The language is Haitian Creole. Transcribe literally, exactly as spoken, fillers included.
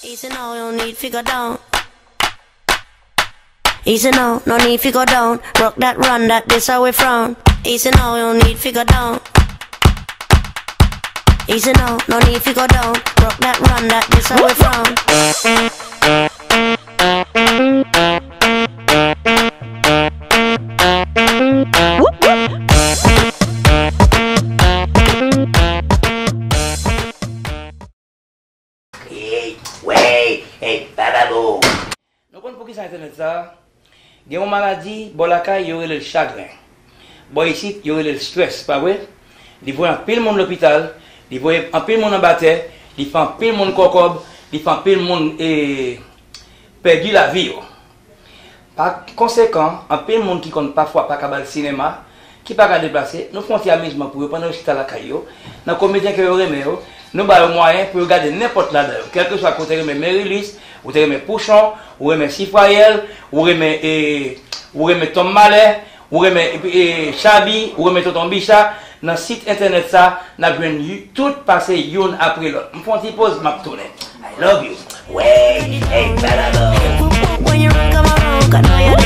Easy now, no need fi go down. Easy now, no need fi go down. Rock that, run that, this how we from. Easy now, no need fi go down. Easy now, no need fi go down. Rock that, run that, this how we from. Hey, wey, hey, bababo. Nou konn poukisa entènèt sa a? Gen yon maladi bò lakay, yo rele l chagren. Bò isit, yo rele l stress, pa vre? Li voye anpil moun lopital, li voye anpil moun anba tè, li fè anpil moun kòkòb, li fè anpil moun e, pèdi lavi yo. Pa konsekan, anpil moun ki konn pafwa pa ka al sinema, ki pa ka deplase, nou fè yon ti amizman pou yo pandan yo chita lakay yo, nan komedyen ke yo renmen yo, nou ba yo mwayen pou yo gade nenpòt ladan yo, kèlkeswa ke w te renmen Merilis, ou te renmen Pouchon, ou renmen Sifwayèl, ou renmen, e, ou renmen Tonm Malè, ou renmen, e, Chabi, ou renmen Tonton Bicha, nan sit entènèt sa, n ap jwenn y- tout pase youn apre lòt. M fè yon ti poz, m ap tounen. I love you. Wey, hey, bababo. When you run come around, 'cause now you